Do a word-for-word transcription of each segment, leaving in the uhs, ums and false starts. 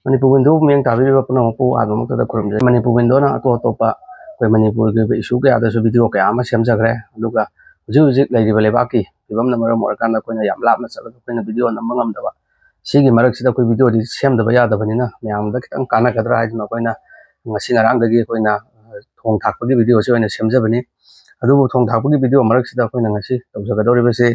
Manipur window ꯃꯤꯠꯌꯦꯡ ꯇꯥꯕꯤꯔꯤꯕ ꯄꯨꯝꯅꯃꯛꯄꯨ ꯑꯍꯥꯟꯕꯃꯛꯇꯗ ꯈꯨꯔꯨꯝꯖꯔꯤ꯫ ꯃꯅꯤꯄꯨꯔ ꯋꯤꯟꯗꯣꯅ ꯑꯇꯣꯞ ꯑꯇꯣꯞꯄ ꯑꯩꯈꯣꯏ ꯃꯅꯤꯄꯨꯔꯒꯤ ꯑꯣꯏꯕ ꯏꯁꯨ ꯀꯌꯥꯗꯁꯨ ꯚꯤꯗꯤꯑꯣ ꯀꯌꯥ ꯑꯃ ꯁꯦꯝꯖꯈ꯭ꯔꯦ꯫ ꯑꯗꯨꯒ ꯍꯧꯖꯤꯛ ꯍꯧꯖꯤꯛ ꯂꯩꯔꯤꯕ ꯂꯩꯕꯥꯛꯀꯤ ꯐꯤꯕꯝꯅ ꯃꯔꯝ ꯑꯣꯏꯔꯀꯥꯟꯗ ꯑꯩꯈꯣꯏꯅ ꯌꯥꯝ ꯂꯥꯞꯅ ꯆꯠꯂꯒ ꯑꯩꯈꯣꯏꯅ ꯚꯤꯗꯤꯑꯣ ꯅꯝꯕ ꯉꯝꯗꯕ꯫ ꯁꯤꯒꯤ ꯃꯔꯛꯁꯤꯗ ꯑꯩꯈꯣꯏ ꯚꯤꯗꯤꯑꯣꯗꯤ ꯁꯦꯝꯗꯕ ꯌꯥꯗꯕꯅꯤꯅ ꯃꯌꯥꯝꯗ ꯈꯤꯇꯪ ꯀꯥꯟꯅꯒꯗ꯭ꯔꯥ ꯍꯥꯏꯗꯨꯅ ꯑꯩꯈꯣꯏꯅ ꯉꯁꯤ ꯉꯔꯥꯡꯗꯒꯤ ꯑꯩꯈꯣꯏꯅ, ꯑ, ꯊꯣꯡ ꯊꯥꯛꯄꯒꯤ ꯚꯤꯗꯤꯑꯣꯁꯤ ꯑꯣꯏꯅ ꯁꯦꯝꯖꯕꯅꯤ꯫ ꯑꯗꯨꯕꯨ ꯊꯣꯡ ꯊꯥꯛꯄꯒꯤ ꯚꯤꯗꯤꯑꯣ ꯃꯔꯛꯁꯤꯗ ꯑꯩꯈꯣꯏꯅ ꯉꯁꯤ ꯇꯧꯖꯒꯗꯧꯔꯤꯕꯁꯤ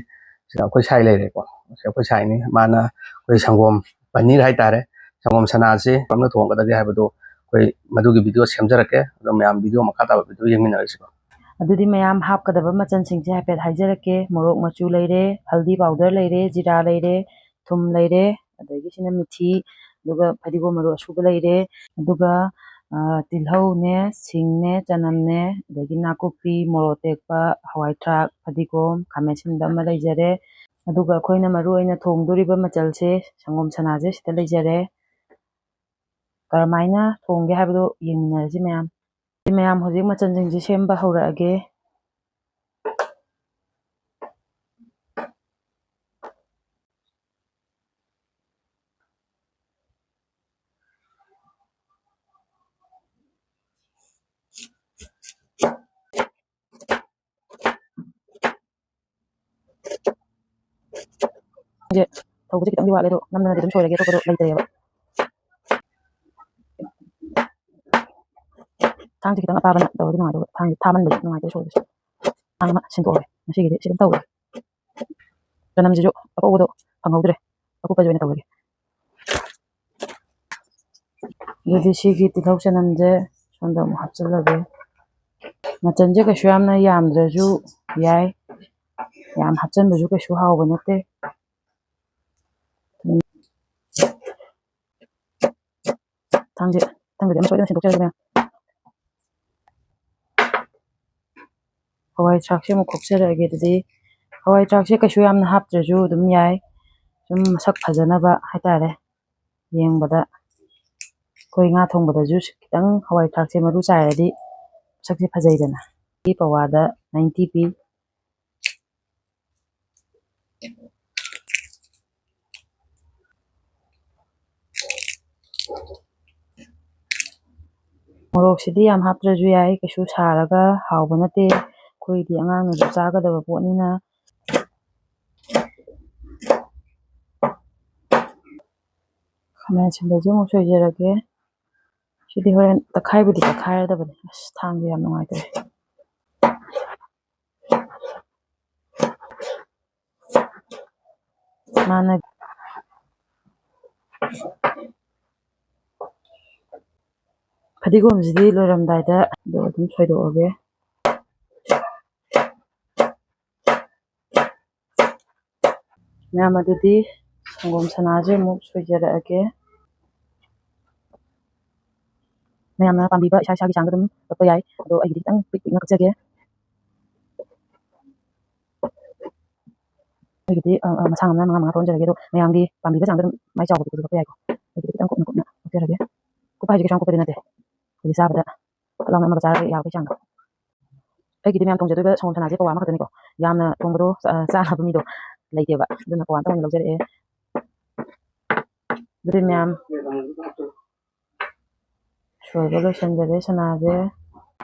ꯁꯤꯗ ꯑꯩꯈꯣꯏ ꯁꯥꯏ ꯂꯩꯔꯦꯀꯣ꯫ ꯁꯤ ꯑꯩꯈꯣꯏ ꯁꯥꯏꯅꯤ꯫ ꯃꯥꯅ ꯑꯩꯈꯣꯏ ꯁꯪꯒꯣꯝ ꯄꯅꯤꯔ ꯍꯥꯏꯇꯥꯔꯦ, ꯁꯪꯒꯣꯝ ꯁꯅꯥꯁꯤ ꯀꯔꯝꯅ ꯊꯣꯡꯒꯗꯒꯦ ꯍꯥꯏꯕꯗꯨ ꯑꯩꯈꯣꯏ ꯃꯗꯨꯒꯤ ꯚꯤꯗꯤꯑꯣ ꯁꯦꯝꯖꯔꯛꯀꯦ꯫ ꯑꯗꯣ ꯃꯌꯥꯝ ꯚꯤꯗꯤꯑꯣ ꯃꯈꯥ ꯇꯥꯕ ꯚꯤꯗꯤꯑꯣ ꯌꯦꯡꯃꯤꯟꯅꯔꯁꯤꯀꯣ꯫ ꯑꯗꯨꯗꯤ ꯃꯌꯥꯝ ꯍꯥꯞꯀꯗꯕ ꯃꯆꯜꯁꯤꯡꯁꯦ ꯍꯥꯏꯐꯦꯠ ꯍꯥꯏꯖꯔꯛꯀꯦ꯫ ꯃꯣꯔꯣꯛ ꯃꯆꯨ ꯂꯩꯔꯦ, ꯍꯜꯗꯤ ꯄꯥꯎꯗꯔ ꯂꯩꯔꯦ, ꯖꯤꯔꯥ ꯂꯩꯔꯦ, ꯊꯨꯝ ꯂꯩꯔꯦ, ꯑꯗꯒꯤ ꯁꯤꯅ ꯃꯤꯊꯤ, ꯑꯗꯨꯒ ꯐꯗꯤꯒꯣꯝ ꯃꯔꯨ ꯑꯁꯨꯕ ꯂꯩꯔꯦ, ꯑꯗꯨꯒ, ꯑ, ꯇꯤꯜꯍꯧꯅꯦ, ꯁꯤꯡꯅꯦ, ꯆꯅꯝꯅꯦ, ꯑꯗꯒꯤ ꯅꯥꯀꯨꯞꯄꯤ, ꯃꯣꯔꯣꯛ ꯑꯇꯦꯛꯄ, ꯍꯋꯥꯏ ꯊ꯭ꯔꯥꯛ, ꯐꯗꯤꯒꯣꯝ, ꯈꯥꯃꯦꯟ ꯑꯁꯤꯟꯕ ꯑꯃ ꯂꯩꯖꯔꯦ꯫ ꯑꯗꯨꯒ ꯑꯩꯈꯣꯏꯅ ꯃꯔꯨ ꯑꯣꯏꯅ ꯊꯣꯡꯗꯣꯔꯤꯕ ꯃꯆꯜꯁꯦ ꯁꯪꯒꯣꯝ ꯁꯅꯥꯁꯦ ꯁꯤꯗ ꯂꯩꯖꯔꯦ꯫ ꯀꯔꯝꯍꯥꯏꯅ ꯊꯣꯡꯒꯦ ꯍꯥꯏꯕꯗꯣ ꯌꯦꯡꯃꯤꯟꯅꯔꯁꯤ ꯃꯌꯥꯝ꯫ ꯃꯌꯥꯝ ꯍꯧꯖꯤꯛ ꯃꯆꯜꯁꯤꯡꯁꯦ ꯁꯦꯝꯕ ꯍꯧꯔꯛꯑꯒꯦ꯫ ꯁꯦ ꯊꯧꯕꯁꯦ ꯈꯤꯇꯪꯗꯤ ꯋꯥꯠꯂꯦ, ꯑꯗꯣ ꯅꯝꯗꯅꯗꯤ ꯑꯗꯨꯝ ꯁꯣꯏꯔꯒꯦ, ꯑꯇꯣꯞꯄꯗꯣ ꯂꯩꯇ꯭ꯔꯦꯕ꯫ ꯊꯥꯡꯁꯦ ꯈꯤꯇꯪ ꯑꯄꯥꯕꯅ ꯇꯧꯔꯗꯤ ꯅꯨꯡꯉꯥꯏꯗꯧꯕ, ꯊꯥꯡꯁꯦ ꯊꯥꯃꯟꯕꯁꯦ ꯅꯨꯡꯉꯥꯏꯇꯦ ꯁꯣꯏꯕꯁꯦ꯫ ꯊꯥꯡ ꯑꯃ ꯁꯤꯟꯗꯣꯛꯑꯒꯦ ꯉꯁꯤꯒꯤꯗꯤ ꯁꯤ ꯑꯗꯨꯝ ꯇꯧꯔꯦ꯫ ꯆꯅꯝꯁꯤꯁꯨ ꯑꯀꯧꯕꯗꯣ ꯐꯪꯍꯧꯗ꯭ꯔꯦ, ꯑꯀꯨꯞꯄꯁꯦ ꯑꯣꯏꯅ ꯇꯧꯔꯒꯦ꯫ ꯑꯗꯨꯗꯤ ꯁꯤꯒꯤ ꯇꯤꯜꯍꯧ ꯆꯅꯝꯁꯦ ꯁꯣꯝꯗ ꯑꯃꯨꯛ ꯍꯥꯞꯆꯤꯜꯂꯒꯦ꯫ ꯃꯆꯜꯁꯦ ꯀꯩꯁꯨ ꯌꯥꯝꯅ ꯌꯥꯝꯗ꯭ꯔꯁꯨ ꯌꯥꯏ, ꯌꯥꯝ ꯍꯥꯞꯆꯤꯟꯕꯁꯨ ꯀꯩꯁꯨ ꯍꯥꯎꯕ ꯅꯠꯇꯦ꯫ ꯊꯥꯡꯁꯦ, ꯊꯥꯡꯁꯦ ꯑꯃ ꯁꯣꯏꯗꯅ ꯁꯤꯟꯗꯣꯛꯆꯔꯒꯦ ꯃꯌꯥꯝ꯫ ꯍꯋꯥꯏ ꯊ꯭ꯔꯥꯛꯁꯦ ꯑꯃꯨꯛ ꯈꯣꯛꯆꯔꯛꯑꯒꯦ꯫ ꯑꯗꯨꯗꯤ ꯍꯋꯥꯏ ꯊ꯭ꯔꯥꯛꯁꯦ ꯀꯩꯁꯨ ꯌꯥꯝꯅ ꯍꯥꯞꯇ꯭ꯔꯁꯨ ꯑꯗꯨꯝ ꯌꯥꯏ, ꯁꯨꯝ ꯃꯁꯛ ꯐꯖꯅꯕ ꯍꯥꯏꯇꯥꯔꯦ꯫ ꯌꯦꯡꯕꯗ ꯑꯩꯈꯣꯏ ꯉꯥ ꯊꯣꯡꯕꯗꯁꯨ ꯈꯤꯇꯪ ꯍꯋꯥꯏ ꯊ꯭ꯔꯥꯛꯁꯦ ꯃꯔꯨ ꯆꯥꯏꯔꯗꯤ ꯃꯁꯛꯁꯦ ꯐꯖꯩꯗꯅ꯫ ꯁꯤ ꯄꯋꯥꯗ ninety ꯄꯤ꯫ ꯃꯣꯔꯣꯛꯁꯤꯗꯤ ꯌꯥꯝ ꯍꯥꯞꯇ꯭ꯔꯁꯨ ꯌꯥꯏ, ꯀꯩꯁꯨ ꯁꯥꯔꯒ ꯍꯥꯎꯕ ꯅꯠꯇꯦ, ꯑꯩꯈꯣꯏꯗꯤ ꯑꯉꯥꯡꯅꯁꯨ ꯆꯥꯒꯗꯕ ꯄꯣꯠꯅꯤꯅ꯫ ꯈꯥꯃꯦꯟ ꯑꯁꯤꯟꯕꯁꯨ ꯑꯃꯨꯛ ꯁꯣꯏꯖꯔꯒꯦ꯫ ꯁꯤꯗꯤ ꯍꯣꯔꯦꯟ ꯇꯛꯈꯥꯏꯕꯨꯗꯤ ꯇꯛꯈꯥꯏꯔꯗꯕꯅꯦ꯫ ꯑꯁ, ꯊꯥꯡꯁꯦ ꯌꯥꯝ ꯅꯨꯡꯉꯥꯏꯇ꯭ꯔꯦ꯫ ꯃꯥꯅ ꯐꯗꯤꯒꯣꯝꯁꯤꯗꯤ ꯂꯣꯏꯔꯝꯗꯥꯏꯗ ꯑꯗꯣ ꯑꯗꯨꯝ ꯁꯣꯏꯗꯣꯛꯑꯒꯦ꯫ ꯃꯌꯥꯝ, ꯑꯗꯨꯗꯤ ꯁꯪꯒꯣꯝ ꯁꯅꯥꯁꯦ ꯑꯃꯨꯛ ꯁꯣꯏꯖꯔꯛꯑꯒꯦ꯫ ꯃꯌꯥꯝꯅ ꯄꯥꯝꯕꯤꯕ ꯏꯁꯥ ꯏꯁꯥꯒꯤ ꯆꯥꯡꯗ ꯑꯗꯨꯝ ꯀꯛꯄ ꯌꯥꯏ, ꯑꯗꯣ ꯑꯩꯒꯤꯗꯤ ꯈꯤꯇꯪ ꯄꯤꯛ ꯄꯤꯛꯅ ꯀꯛꯆꯒꯦ꯫ ꯑꯩꯒꯤꯗꯤ, ꯑ, ꯑ, ꯃꯁꯥꯡ ꯑꯃꯅ ꯃꯉꯥ ꯃꯉꯥ ꯊꯣꯛꯍꯟꯖꯔꯒꯦ, ꯑꯗꯣ ꯃꯌꯥꯝꯒꯤ ꯄꯥꯝꯕꯤꯕ ꯆꯥꯡꯗ ꯑꯗꯨꯝ ꯃꯥꯏ ꯆꯥꯎꯕ ꯄꯤꯛꯄꯁꯨ ꯀꯛꯄ ꯌꯥꯏꯀꯣ꯫ ꯑꯩꯒꯤꯗꯤ ꯈꯤꯇꯪ ꯀꯨꯞꯅ ꯀꯨꯞꯅ ꯀꯛꯆꯔꯒꯦ꯫ ꯀꯨꯞꯄ ꯍꯥꯏꯁꯦ ꯀꯩꯁꯨ ꯌꯥꯝ ꯀꯨꯞꯄꯗꯤ ꯅꯠꯇꯦ, ꯑꯩꯈꯣꯏꯒꯤ ꯆꯥꯕꯗ ꯐꯠ ꯂꯥꯎꯅ ꯑꯃꯒ ꯆꯥꯔꯒ ꯌꯥꯕꯒꯤ ꯆꯥꯡꯗ꯫ ꯑꯩꯒꯤꯗꯤ ꯃꯌꯥꯝ ꯊꯣꯡꯖꯗꯣꯏꯕ ꯁꯪꯒꯣꯝ ꯁꯅꯥꯁꯦ ꯄꯋꯥ ꯑꯃꯈꯛꯇꯅꯤꯀꯣ꯫ ꯌꯥꯝꯅ ꯊꯣꯡꯕꯗꯣ, ꯑ, ꯆꯥꯅꯕ ꯃꯤꯗꯣ ꯂꯩꯇꯦꯕ, ꯑꯗꯨꯅ ꯄꯋꯥ ꯑꯃꯇꯪ ꯑꯣꯏꯅ ꯂꯧꯖꯔꯛꯑꯦ꯫ ꯑꯗꯨꯗꯤ ꯃꯌꯥꯝ, ꯁꯣꯏꯕ ꯂꯣꯏꯁꯤꯟꯖꯔꯦ꯫ ꯁꯅꯥꯁꯦ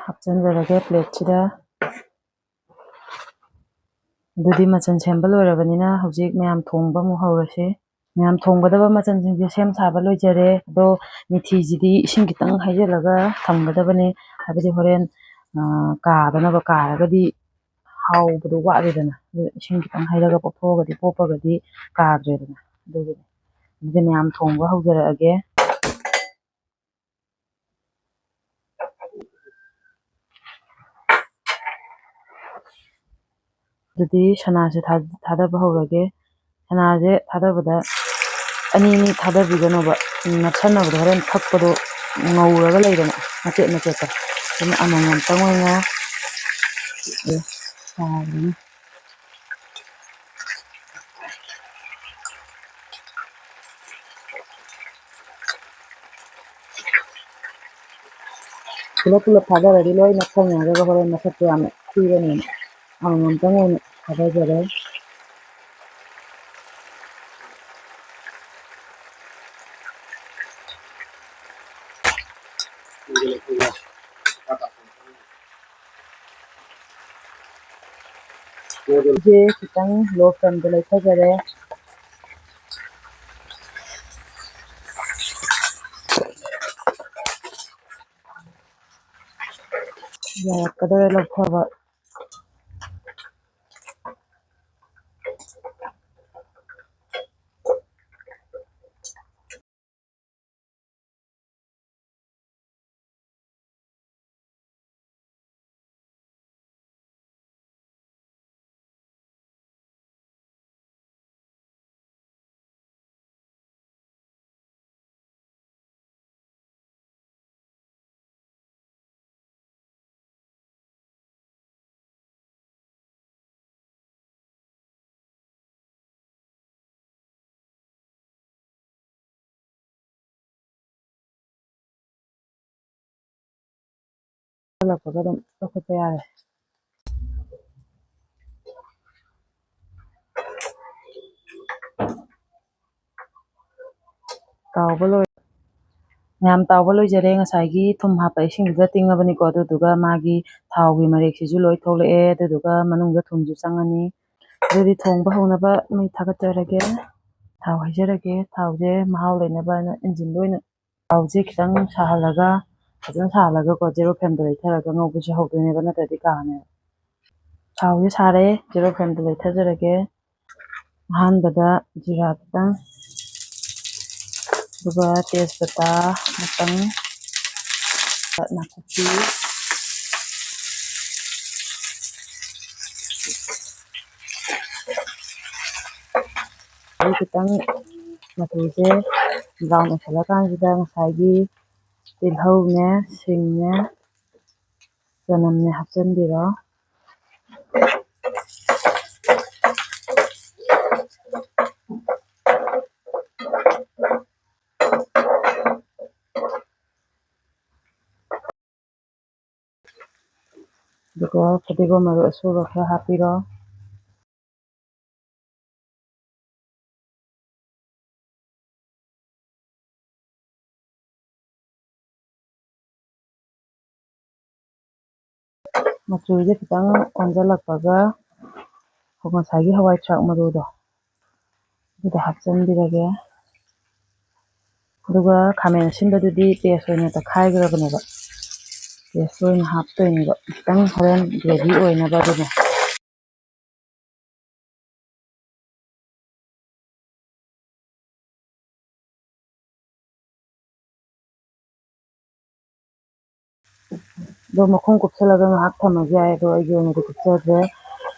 ꯍꯥꯞꯆꯤꯟꯖꯔꯒꯦ ꯄ꯭ꯂꯦꯠꯁꯤꯗ꯫ ꯑꯗꯨꯗꯤ ꯃꯆꯜ ꯁꯦꯝꯕ ꯂꯣꯏꯔꯕꯅꯤꯅ ꯍꯧꯖꯤꯛ ꯃꯌꯥꯝ ꯊꯣꯡꯕ ꯑꯃꯨꯛ ꯍꯧꯔꯁꯤ꯫ ꯃꯌꯥꯝ ꯊꯣꯡꯒꯗꯕ ꯃꯆꯜꯁꯤꯡꯁꯦ ꯁꯦꯝ ꯁꯥꯕ ꯂꯣꯏꯖꯔꯦ꯫ ꯑꯗꯣ ꯃꯤꯊꯤꯁꯤꯗꯤ ꯏꯁꯤꯡ ꯈꯤꯇꯪ ꯍꯩꯖꯤꯜꯂꯒ ꯊꯝꯒꯗꯕꯅꯦ, ꯍꯥꯏꯕꯗꯤ ꯍꯣꯔꯦꯟ, ꯑ, ꯀꯥꯗꯅꯕ, ꯀꯥꯔꯒꯗꯤ ꯍꯥꯎꯕꯗꯣ ꯋꯥꯠꯂꯦꯗꯅ꯫ ꯑꯗꯨ ꯏꯁꯤꯡ ꯈꯤꯇꯪ ꯍꯩꯔꯒ ꯄꯣꯞꯊꯣꯛꯑꯒꯗꯤ, ꯄꯣꯞꯄꯒꯗꯤ ꯀꯥꯗ꯭ꯔꯦꯗꯅ꯫ ꯑꯗꯨꯒꯤꯅꯤ꯫ ꯑꯗꯨꯗꯤ ꯃꯌꯥꯝ ꯊꯣꯡꯕ ꯍꯧꯖꯔꯛꯑꯒꯦ꯫ ꯑꯗꯨꯗꯤ ꯁꯅꯥꯁꯦ ꯊꯥ-, ꯊꯥꯗꯕ ꯍꯧꯔꯒꯦ꯫ ꯁꯅꯥꯁꯦ ꯊꯥꯗꯕꯗ ꯑꯅꯤ ꯑꯅꯤ ꯊꯥꯗꯕꯤꯒꯅꯣꯕ, ꯅꯞꯁꯟꯅꯕꯗꯣ ꯍꯣꯔꯦꯟ ꯊꯛꯄꯗꯣ ꯉꯧꯔꯒ ꯂꯩꯗꯅ ꯃꯆꯦꯠ ꯃꯆꯦꯠꯇꯣ꯫ ꯑꯗꯨꯅ ꯑꯃꯃꯝꯇꯪ ꯑꯣꯏꯅ ꯁꯥꯔꯅꯤ꯫ ꯄꯨꯂꯞ ꯄꯨꯂꯞ ꯊꯥꯗꯔꯗꯤ ꯂꯣꯏꯅ ꯈꯪꯉꯔꯒ ꯍꯣꯔꯦꯟ ꯃꯁꯛꯇꯣ ꯌꯥꯝꯅ ꯊꯤꯕꯅꯦꯅ ꯑꯃꯃꯝꯇꯪ ꯑꯣꯏꯅ ꯊꯥꯗꯖꯔꯦ꯫ ꯁꯦ ꯈꯤꯇꯪ low flameꯗ ꯂꯩꯊꯖꯔꯦ꯫ ꯌꯥꯔꯛꯀꯗꯧꯔꯦ ꯂꯧꯊꯕ꯫ ꯍꯜꯂꯛꯄꯒ ꯑꯗꯨꯝ ꯂꯧꯈꯠꯄ ꯌꯥꯔꯦ꯫ ꯇꯥꯎꯕ ꯂꯣꯏ-, ꯃꯌꯥꯝ ꯇꯥꯎꯕ ꯂꯣꯏꯖꯔꯦ꯫ ꯉꯁꯥꯏꯒꯤ ꯊꯨꯝ ꯍꯥꯞꯄ ꯏꯁꯤꯡꯗꯨꯗ ꯇꯤꯡꯉꯕꯅꯤꯀꯣ, ꯑꯗꯨꯗꯨꯒ ꯃꯥꯒꯤ ꯊꯥꯎꯒꯤ ꯃꯔꯦꯛꯁꯤꯁꯨ ꯂꯣꯏ ꯊꯣꯛꯂꯛꯑꯦ꯫ ꯑꯗꯨꯗꯨꯒ ꯃꯅꯨꯡꯗ ꯊꯨꯝꯁꯨ ꯆꯪꯉꯅꯤ꯫ ꯑꯗꯨꯗꯤ ꯊꯣꯡꯕ ꯍꯧꯅꯕ ꯃꯩ ꯊꯥꯒꯠꯆꯔꯒꯦ꯫ ꯊꯥꯎ ꯍꯩꯖꯔꯒꯦ꯫ ꯊꯥꯎꯁꯦ ꯃꯍꯥꯎ ꯂꯩꯅꯕ ꯍꯥꯏꯅ ꯏꯟꯖꯤꯟꯗ ꯑꯣꯏꯅ ꯊꯥꯎꯁꯦ ꯈꯤꯇꯪ ꯁꯥꯍꯜꯂꯒ, ꯐꯖꯅ ꯁꯥꯍꯜꯂꯒꯀꯣ, zero flameꯗ ꯂꯩꯊꯔꯒ ꯉꯧꯕꯁꯦ ꯍꯧꯗꯣꯏꯅꯦꯕ, ꯅꯠꯇ꯭ꯔꯗꯤ ꯀꯥꯅꯦꯕ꯫ ꯊꯥꯎꯁꯦ ꯁꯥꯔꯦ, zero flameꯗ ꯂꯩꯊꯖꯔꯒꯦ꯫ ꯑꯍꯥꯟꯕꯗ ꯖꯤꯔꯥ ꯈꯤꯇꯪ, ꯑꯗꯨꯒ ꯇꯦꯖꯄꯇꯥ ꯈꯤꯇꯪ, ꯅꯥꯀꯨꯞꯄꯤ, ꯑꯗꯨ ꯈꯤꯇꯪ ꯃꯆꯨꯁꯦ brown ꯑꯣꯏꯁꯜꯂꯀꯥꯟꯁꯤꯗ ꯉꯁꯥꯏꯒꯤ ꯇꯤꯜꯍꯧꯅꯦ, ꯁꯤꯡꯅꯦ, ꯆꯅꯝꯅꯦ ꯍꯥꯞꯆꯤꯟꯕꯤꯔꯣ꯫ ꯑꯗꯨꯒ ꯐꯗꯤꯒꯣꯝ ꯃꯔꯨ ꯑꯁꯨꯕ ꯈꯔ ꯍꯥꯞꯄꯤꯔꯣ꯫ ꯃꯆꯨꯁꯦ ꯈꯤꯇꯪ ꯑꯣꯟꯁꯤꯜꯂꯛꯄꯒ ꯉꯁꯥꯏꯒꯤ ꯍꯋꯥꯏ ꯊ꯭ꯔꯥꯛ ꯃꯔꯨꯗꯣ ꯑꯗꯨꯗꯣ ꯍꯥꯞꯆꯤꯟꯕꯤꯔꯒꯦ꯫ ꯑꯗꯨꯒ ꯈꯥꯃꯦꯟ ꯑꯁꯤꯟꯕꯗꯨꯗꯤ paste ꯑꯣꯏꯅ ꯇꯛꯈꯥꯏꯈ꯭ꯔꯕꯅꯦꯕ, paste ꯑꯣꯏꯅ ꯍꯥꯞꯇꯣꯏꯅꯦꯕ, ꯈꯤꯇꯪ ꯍꯣꯔꯦꯟ gravy ꯑꯣꯏꯅꯕ ꯑꯗꯨꯅ꯫ ꯑꯗꯣ ꯃꯈꯨꯝ ꯀꯨꯞꯁꯜꯂꯒ ꯉꯥꯏꯍꯥꯛ ꯊꯝꯃꯁꯨ ꯌꯥꯏ, ꯑꯗꯣ ꯑꯩꯒꯤ ꯑꯣꯏꯅꯗꯤ ꯀꯨꯞꯁꯗ꯭ꯔꯦ꯫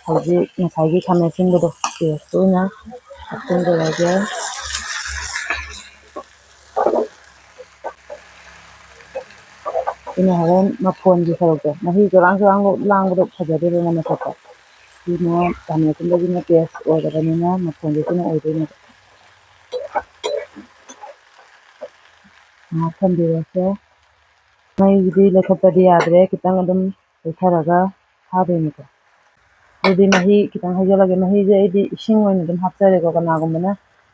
ꯍꯧꯖꯤꯛ ꯉꯁꯥꯏꯒꯤ ꯈꯥꯃꯦꯟ ꯑꯁꯤꯟꯕꯗꯣ paste ꯑꯣꯏꯅ ꯍꯥꯞꯆꯤꯟꯖꯔꯒꯦ꯫ ꯑꯗꯨꯅ ꯍꯣꯔꯦꯟ ꯃꯐꯣꯟꯒꯤ ꯁꯔꯨꯛꯇꯣ, ꯃꯍꯤ ꯆꯔꯥꯡ ꯆꯔꯥꯡ ꯂꯥꯡꯕꯗꯣ ꯐꯖꯗꯦꯗꯅ ꯃꯁꯛꯇ꯫ ꯑꯗꯨꯅ ꯈꯥꯃꯦꯟ ꯑꯁꯤꯟꯕꯒꯤꯅ paste ꯑꯣꯏꯔꯕꯅꯤꯅ ꯃꯐꯣꯟꯁꯦ ꯁꯤꯅ ꯑꯣꯏꯗꯣꯏꯅꯦꯕ꯫ ꯉꯥꯏꯍꯥꯛ ꯊꯝꯕꯤꯔꯁꯦ꯫ ꯃꯩꯗꯤ ꯂꯩꯈꯠꯄꯗꯤ ꯌꯥꯗ꯭ꯔꯦ, ꯈꯤꯇꯪ ꯑꯗꯨꯝ ꯂꯩꯊꯔꯒ ꯊꯥꯗꯣꯏꯅꯤꯀꯣ꯫ ꯑꯗꯨꯗꯤ ꯃꯍꯤ ꯈꯤꯇꯪ ꯍꯩꯖꯤꯜꯂꯒꯦ꯫ ꯃꯍꯤꯁꯦ ꯑꯩꯗꯤ ꯏꯁꯤꯡ ꯑꯣꯏꯅ ꯑꯗꯨꯝ ꯍꯥꯞꯆꯔꯦꯀꯣ꯫ ꯀꯅꯥꯒꯨꯝꯕꯅ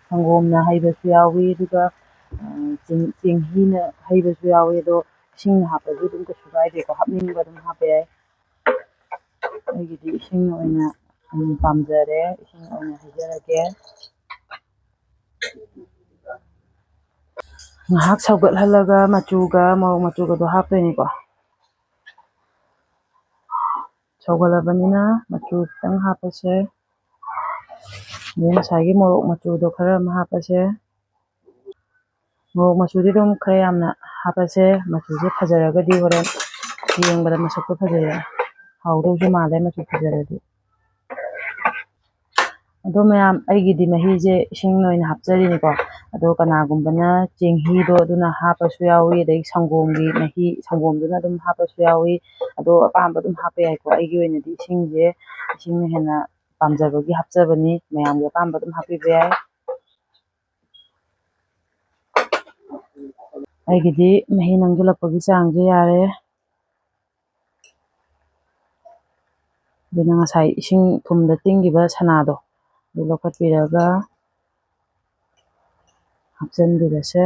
ꯁꯪꯒꯣꯝꯅ ꯍꯩꯕꯁꯨ ꯌꯥꯎꯏ, ꯑꯗꯨꯒ, ꯑ, ꯆꯦꯡ-, ꯆꯦꯡꯍꯤꯅ ꯍꯩꯕꯁꯨ ꯌꯥꯎꯏ, ꯑꯗꯣ ꯏꯁꯤꯡꯅ ꯍꯥꯞꯄꯁꯨ ꯑꯗꯨꯝ ꯀꯩꯁꯨ ꯀꯥꯏꯗꯦꯀꯣ, ꯍꯥꯞꯅꯤꯡꯕ ꯑꯗꯨꯝ ꯍꯥꯞꯄ ꯌꯥꯏ꯫ ꯑꯩꯒꯤꯗꯤ ꯏꯁꯤꯡ ꯑꯣꯏꯅ ꯑꯗꯨꯝ ꯄꯥꯝꯖꯔꯦ, ꯏꯁꯤꯡ ꯑꯣꯏꯅ ꯍꯩꯖꯔꯒꯦ꯫ ꯉꯥꯏꯍꯥꯛ ꯁꯧꯒꯠꯍꯜꯂꯒ ꯃꯆꯨꯒ ꯃꯣꯔꯣꯛ ꯃꯆꯨꯒꯗꯣ ꯍꯥꯞꯇꯣꯏꯅꯤꯀꯣ꯫ ꯁꯧꯒꯠꯂꯕꯅꯤꯅ ꯃꯆꯨ ꯈꯤꯇꯪ ꯍꯥꯞꯄꯁꯦ꯫ ꯑꯗꯩ ꯉꯁꯥꯏꯒꯤ ꯃꯣꯔꯣꯛ ꯃꯆꯨꯗꯣ ꯈꯔ ꯑꯃ ꯍꯥꯞꯄꯁꯦ꯫ ꯃꯣꯔꯣꯛ ꯃꯆꯨꯗꯤ ꯑꯗꯨꯝ ꯈꯔ ꯌꯥꯝꯅ ꯍꯥꯞꯄꯁꯦ꯫ ꯃꯆꯨꯁꯦ ꯐꯖꯔꯒꯗꯤ ꯍꯣꯔꯦꯟ ꯌꯦꯡꯕꯗ ꯃꯁꯛꯇꯣ ꯐꯖꯩꯌꯦ, ꯍꯥꯎꯗꯧꯁꯨ ꯃꯥꯜꯂꯦ ꯃꯆꯨ ꯐꯖꯔꯗꯤ꯫ ꯑꯗꯣ ꯃꯌꯥꯝ, ꯑꯩꯒꯤꯗꯤ ꯃꯍꯤꯁꯦ ꯏꯁꯤꯡ ꯑꯣꯏꯅ ꯍꯥꯞꯆꯔꯤꯅꯤꯀꯣ꯫ ꯑꯗꯣ ꯀꯅꯥꯒꯨꯝꯕꯅ ꯆꯦꯡꯍꯤꯗꯣ ꯑꯗꯨꯅ ꯍꯥꯞꯄꯁꯨ ꯌꯥꯎꯏ, ꯑꯗꯩ ꯁꯪꯒꯣꯝꯒꯤ ꯃꯍꯤ, ꯁꯪꯒꯣꯝꯗꯨꯅ ꯑꯗꯨꯝ ꯍꯥꯞꯄꯁꯨ ꯌꯥꯎꯏ꯫ ꯑꯗꯣ ꯑꯄꯥꯝꯕ ꯑꯗꯨꯝ ꯍꯥꯞꯄ ꯌꯥꯏꯀꯣ꯫ ꯑꯩꯒꯤ ꯑꯣꯏꯅꯗꯤ ꯏꯁꯤꯡꯁꯦ, ꯏꯁꯤꯡꯅ ꯍꯦꯟꯅ ꯄꯥꯝꯖꯕꯒꯤ ꯍꯥꯞꯆꯕꯅꯤ꯫ ꯃꯌꯥꯝꯒꯤ ꯑꯄꯥꯝꯕ ꯑꯗꯨꯝ ꯍꯥꯞꯄꯤꯕ ꯌꯥꯏ꯫ ꯑꯩꯒꯤꯗꯤ ꯃꯍꯤ ꯅꯪꯁꯤꯜꯂꯛꯄꯒꯤ ꯆꯥꯡꯁꯦ ꯌꯥꯔꯦ꯫ ꯑꯗꯨꯅ ꯉꯁꯥꯏ ꯏꯁꯤꯡ ꯊꯨꯝꯗ ꯇꯤꯡꯈꯤꯕ ꯁꯅꯥꯗꯣ ꯑꯗꯨ ꯂꯧꯈꯠꯄꯤꯔꯒ ꯍꯥꯞꯆꯤꯟꯕꯤꯔꯁꯦ꯫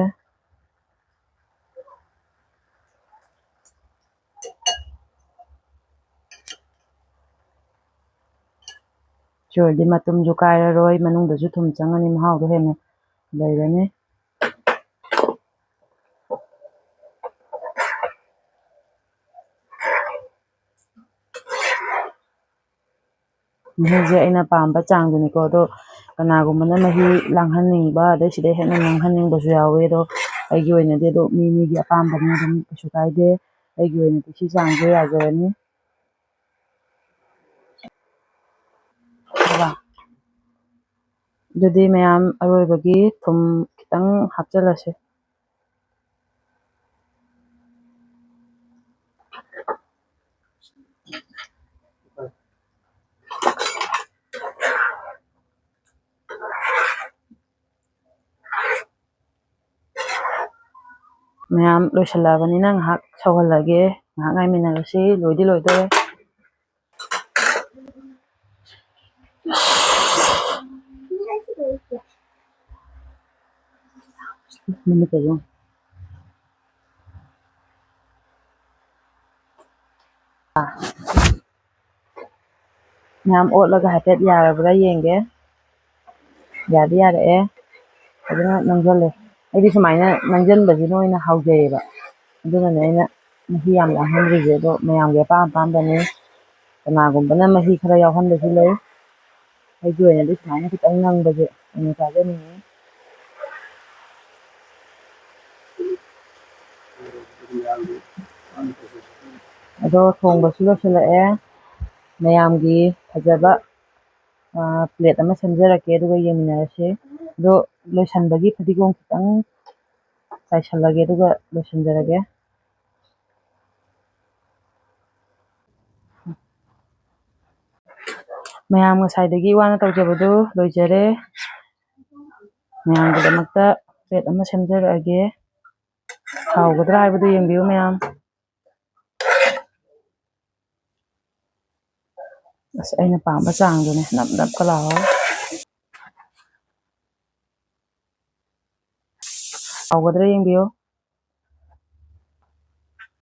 ꯑꯗꯨ ꯑꯣꯏꯔꯗꯤ ꯃꯇꯨꯝꯁꯨ ꯀꯥꯏꯔꯔꯣꯏ, ꯃꯅꯨꯡꯗꯁꯨ ꯊꯨꯝ ꯆꯪꯉꯅꯤ, ꯃꯍꯥꯎꯗꯣ ꯍꯦꯟꯅ ꯂꯩꯔꯅꯤ꯫ ꯃꯍꯤꯁꯦ ꯑꯩꯅ ꯄꯥꯝꯕ ꯆꯥꯡꯗꯨꯅꯤꯀꯣ꯫ ꯑꯗꯣ ꯀꯅꯥꯒꯨꯝꯕꯅ ꯃꯍꯤ ꯂꯥꯡꯍꯟꯅꯤꯡꯕ, ꯑꯗꯩ ꯁꯤꯗꯩ ꯍꯦꯟꯅ ꯉꯥꯡꯍꯟꯅꯤꯡꯕꯁꯨ ꯌꯥꯎꯋꯦ꯫ ꯑꯗꯣ ꯑꯩꯒꯤ ꯑꯣꯏꯅꯗꯤ ꯑꯗꯨꯝ ꯃꯤ ꯃꯤꯒꯤ ꯑꯄꯥꯝꯕꯅꯤ, ꯑꯗꯨꯝ ꯀꯩꯁꯨ ꯀꯥꯏꯗꯦ꯫ ꯑꯩꯒꯤ ꯑꯣꯏꯅꯗꯤ ꯁꯤ ꯆꯥꯡꯁꯦ ꯌꯥꯖꯔꯅꯤ꯫ ꯑꯗꯨꯗꯤ ꯃꯌꯥꯝ, ꯑꯔꯣꯏꯕꯒꯤ ꯊꯨꯝ ꯈꯤꯇꯪ ꯍꯥꯞꯆꯤꯜꯂꯁꯦ꯫ ꯃꯌꯥꯝ ꯂꯣꯏꯁꯤꯜꯂꯛꯑꯕꯅꯤꯅ ꯉꯥꯏꯍꯥꯛ ꯁꯧꯍꯜꯂꯒꯦ, ꯉꯥꯏꯍꯥꯛ ꯉꯥꯏꯃꯤꯟꯅꯔꯁꯤ꯫ ꯂꯣꯏꯗꯤ ꯂꯣꯏꯗꯣꯔꯦ꯫ ꯃꯤꯅꯤꯠ ꯀꯩꯅꯣ꯫ ꯃꯌꯥꯝ ꯑꯣꯠꯂꯒ ꯍꯥꯏꯐꯦꯠ ꯌꯥꯔꯕ꯭ꯔꯥ ꯌꯦꯡꯒꯦ꯫ ꯌꯥꯗꯤ ꯌꯥꯔꯛꯑꯦ꯫ ꯐꯖꯅ ꯅꯪꯁꯜꯂꯦ꯫ ꯑꯩꯗꯤ ꯁꯨꯃꯥꯏꯅ ꯅꯪꯁꯟꯕꯁꯤꯅ ꯑꯣꯏꯅ ꯍꯥꯎꯖꯩꯌꯦꯕ꯫ ꯑꯗꯨꯅꯅꯦ ꯑꯩꯅ ꯃꯍꯤ ꯌꯥꯝ ꯌꯥꯎꯍꯟꯗ꯭ꯔꯤꯁꯦ꯫ ꯑꯗꯣ ꯃꯌꯥꯝꯒꯤ ꯑꯄꯥꯝ ꯑꯄꯥꯝꯕꯅꯤ꯫ ꯀꯅꯥꯒꯨꯝꯕꯅ ꯃꯍꯤ ꯈꯔ ꯌꯥꯎꯍꯟꯕꯁꯨ ꯂꯩ꯫ ꯑꯩꯒꯤ ꯑꯣꯏꯅꯗꯤ ꯁꯨꯃꯥꯏꯅ ꯈꯤꯇꯪ ꯅꯪꯕꯁꯦ ꯑꯣꯏꯅ ꯆꯥꯖꯅꯤꯡꯉꯤ꯫ ꯑꯗꯣ ꯊꯣꯡꯕꯁꯨ ꯂꯣꯏꯁꯤꯜꯂꯛꯑꯦ꯫ ꯃꯌꯥꯝꯒꯤ ꯐꯖꯕ, ꯑ, ꯄ꯭ꯂꯦꯠ ꯑꯃ ꯁꯦꯝꯖꯔꯛꯀꯦ, ꯑꯗꯨꯒ ꯌꯦꯡꯃꯤꯟꯅꯔꯁꯤ꯫ ꯑꯗꯣ ꯂꯣꯏꯁꯤꯟꯕꯒꯤ ꯐꯗꯤꯒꯣꯝ ꯈꯤꯇꯪ ꯆꯥꯏꯁꯤꯜꯂꯒꯦ, ꯑꯗꯨꯒ ꯂꯣꯏꯁꯤꯟꯖꯔꯒꯦ꯫ ꯃꯌꯥꯝ ꯉꯁꯥꯏꯗꯒꯤ ꯋꯥꯅ ꯇꯧꯖꯕꯗꯨ ꯂꯣꯏꯖꯔꯦ꯫ ꯃꯌꯥꯝꯒꯤꯗꯃꯛꯇ ꯄ꯭ꯂꯦꯠ ꯑꯃ ꯁꯦꯝꯖꯔꯛꯑꯒꯦ꯫ ꯍꯥꯎꯒꯗ꯭ꯔꯥ ꯍꯥꯏꯕꯗꯨ ꯌꯦꯡꯕꯤꯌꯨ ꯃꯌꯥꯝ꯫ ꯑꯁ, ꯑꯩꯅ ꯄꯥꯝꯕ ꯆꯥꯡꯗꯨꯅꯦ, ꯅꯞ ꯅꯞꯀ ꯂꯥꯎꯔꯒ꯫ ꯍꯥꯎꯒꯗ꯭ꯔꯥ ꯌꯦꯡꯕꯤꯌꯨ꯫